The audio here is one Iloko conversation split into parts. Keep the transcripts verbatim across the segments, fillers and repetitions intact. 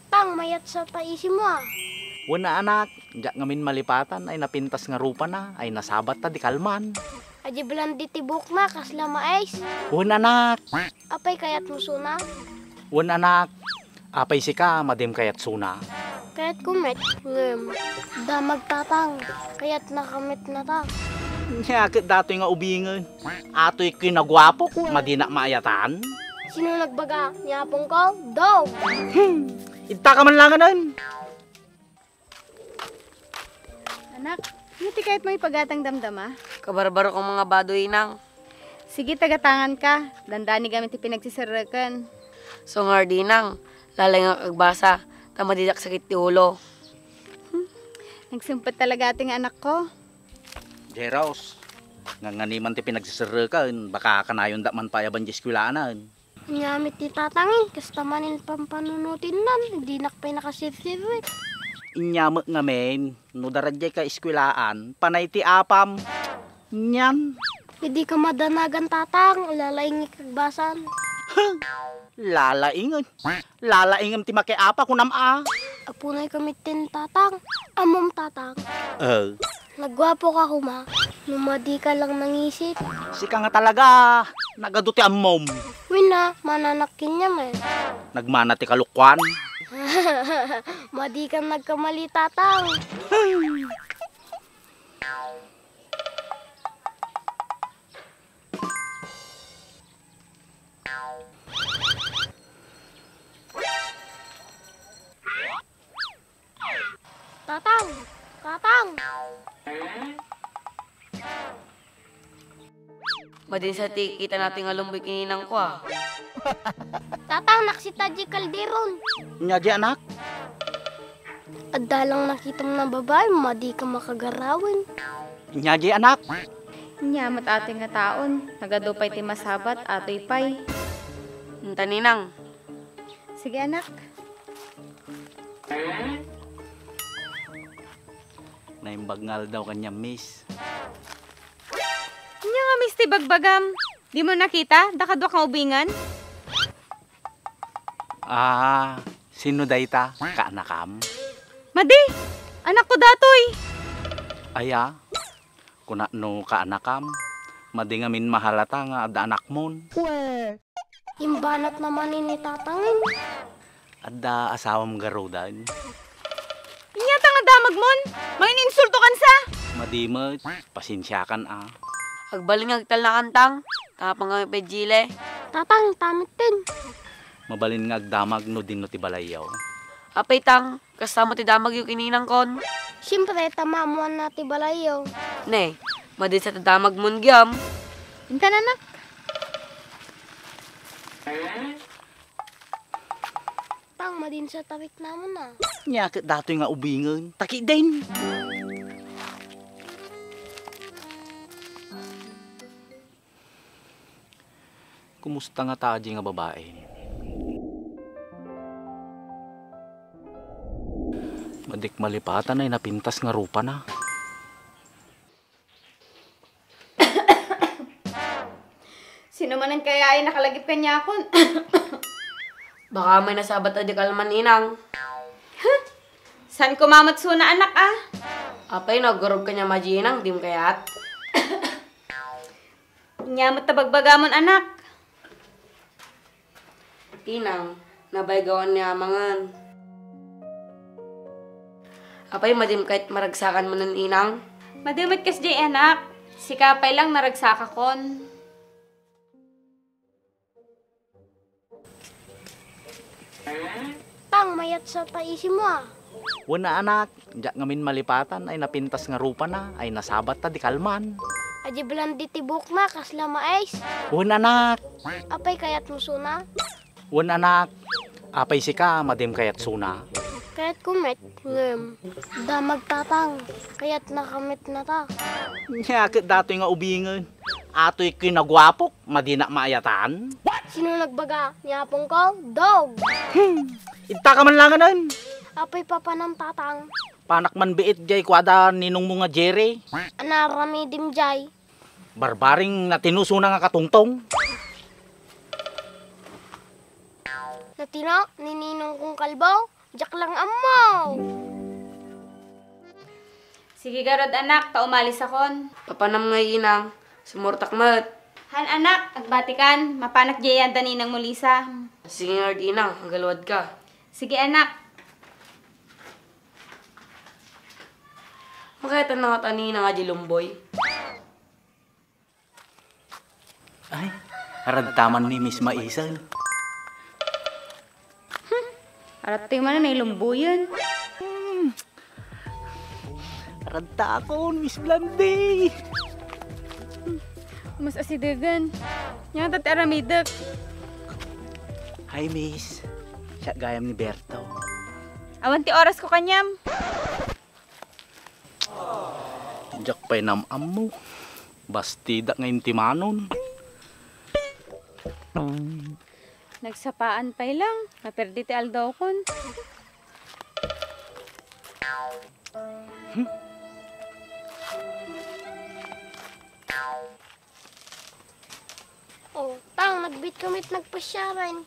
Tang, mayat sa paisimo a. Wen a, anak, diak ngamin malipatan ay napintas nga rupana ay nasabat ta di kalman. Adi blandi ti buokna, kasla maes. Wen, anak. Apay kayatmo suna? Wen, anak. Apay sika, madim kayat suna? Kayatko met, ngem. Damag, tatang. Kayatnaka met, nata. Nia ket datoy nga ubingen. Atoy kinaguapok, madinak maayatan. Sino nagbaga? Ni apongko? Dog! Hmm. Itaka man langanan. Anak, ania ti kayatmo ipagatang damdama? Kabarbaro kong mga badoy, Inang. Sige, tagatangan ka. Dandani gamin ti pinagsiserreken. Sungar di, Inang. Lalay nga kagbasa. Ta madidak sakit ti ulo. Hmm. Nagsempet talaga ti nga anakko. Jeros, nganganiman ti pinagsiserreken, baka kanayon da man payaban di eskwelaanan. Ania met ti tatang, eh, kasta manen pampanunutinnan, dinak pay nakasirsirrek. Ania met ngamin, no daradiay ka eskuelaan, panay ti apam. Nian. Idi ka madanagan, tatang, lalaingek agbasan. Lalaingen. Lalaingem ti makiapa, kunam a. Apunay ka met ten, tatang. Ammom, tatang. Eh. Nagguapo ka koma. No madi ka lang nangisit. Sika nga talaga. Nagadu ti ammom. Wen a, mananak ken nia met. Nagmana ti kalokuan. Madi ka nagkamali, tatang. Tatang! Tatang! Madinsa ti kita natin nga lumboy kininangko, ah. Tatang, naksita di kalderon. Nia di, anak? Adda lang nakitam nga babai, madi ka makagarawen. Nia di, anak? Nia met atoy nga taon, nagadu pay ti masabat, atoy pay. Enta, ninang. Sige, anak. Naimbag nga aldaw kaniam, miss. Ania nga miss ti bagbagam? Dimo nakita? Dakaduak nga ubingen? Ah, sino dayta? Kaanakam? Madi! Anakko datoy! Aya, kuna no kaanakam, madi ngamin mahalata nga adda anakmon. Imbanatna manen ni tatangem. Adda asawam garuden. Inyata nga damagmon? Mangininsultokansa? Madi met, pasensiakan a. Agbalin nga agtalnakan, tang. Tapang kami pay jile. Tatang, tamittin. Mabalin nga agdamag no dinno ti balayyo. Apay, tang, kasta mo ti damagyo kininangkon? Siempre, ta maammoanna ti balayyo. Ne, madinsa ti damagmon gayam. Intan, anak. Tang, madinsa ta riknamon a. Nia ket datoy nga ubingen. Takiden. Kumusta ngata diay nga babai? Madik malipatan ay napintas nga rupana. Sino manen kaya ay nakalagip kaniakon? Baka may nasabat a di kalman, inang. Huh? Saan ko mamatsuan, anak, ah? Apay, nagurog kaniam a di, inang, dim kayat? Nia met ta bagbagamon, anak. Inang, nabaygawan ni amangan. Apay, madim kayat maragsakan manen, inang? Madi met kasdiay, anak. Sika pay lang naragsakakon. Tang, mayat sa paisimo, ah. Wen a, anak, diak ngamin malipatan ay napintas nga rupana ay nasabat ta di kalman. Adi blandi ti buokna, kasla maes. Wen, anak. Apay kayatmo suna? Wen, anak. Apay sika, madim kayat suna? Kayatko met, ngem. Damag, tatang. Kayatnaka met nata. Nia ket datoy nga ubingen. Atoy kinaguapok, madinak maayatan. Sino nagbaga? Ni apongko? Dog! Hmm. Itaka man langanan. Apay papanam, tatang? Panak man biit jay kuada ninongmo nga Jerry. Anaramidim jay. Barbaring natinusona nga katungtong. Na, Tina, ni ninong kong kalbo, diak lang ammo. Sige garud, anak, ta umalisakon. Papanam nga, inang, sumurtak met. Han, anak, agbatikan, mapanak diay da ninang mo Lisa. Sige ngarud, inang, agaluadka. Sige, anak. Makaitan na nga ta ninang a di lumboy. Ay, aradtaman ni Miss Maisel. Aradtaman na ilumboyen. Hmm. Aradtakon, Miss Blondie. Mas asidegen. Nia ta ti aramidek. Hi, Miss. Siak gayam ni Berto. Awan ti orasko kaniam. Diak pay naam-ammo. Bastidak nga intimanon. Nagsapaan pay lang. Maperdi ti aldawkon. O, tang, nagbiit kami ti nagpasiaren.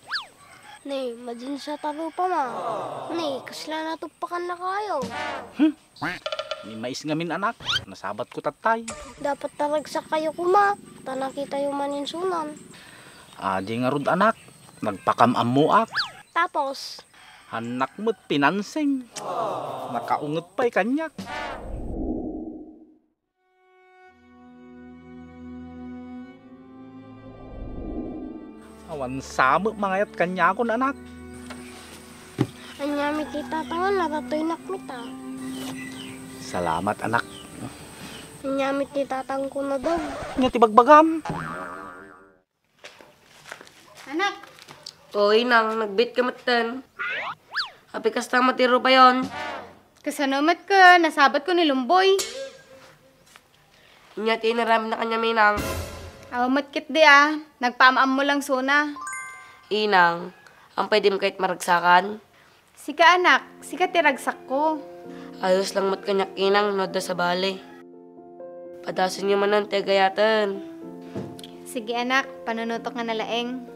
Ne, madinsa ta rupa ma. Ne, kasla natuppakan na kayo. Hmm? Ni mais ngamin, anak, nasabatko tatay. Dapat ta ragsak kayo kuma, ta nakitayo maninsunan. Adi ngarud, anak, nagpakam-ammoak. Tapos? Hannak met pinansing. Nakaunget pay kaniak. Awan sa met mangayat kaniakon, anak. Ania met ti tatangna, ta toynak met a. Salamat, anak. Ania met ti tatangko, Nadog? Ania ti bagbagam? Anak. O, inang, nagbiit ka metten. Apay kasta met ti rupayon? Kasano met ket nasabatko ni Lumboy. Ania ti inaramidna kaniam, inang? Awan met ketdi a, nagpaam-ammo langsona. Inang, awan pay dim kayat maragsakan? Sika, anak, sika ti ragsakko. Ayos lang met kaniak, inang, no adda sabali. Padasenyo manen ti agayaten. Sige, anak, panunotok nga nalaeng.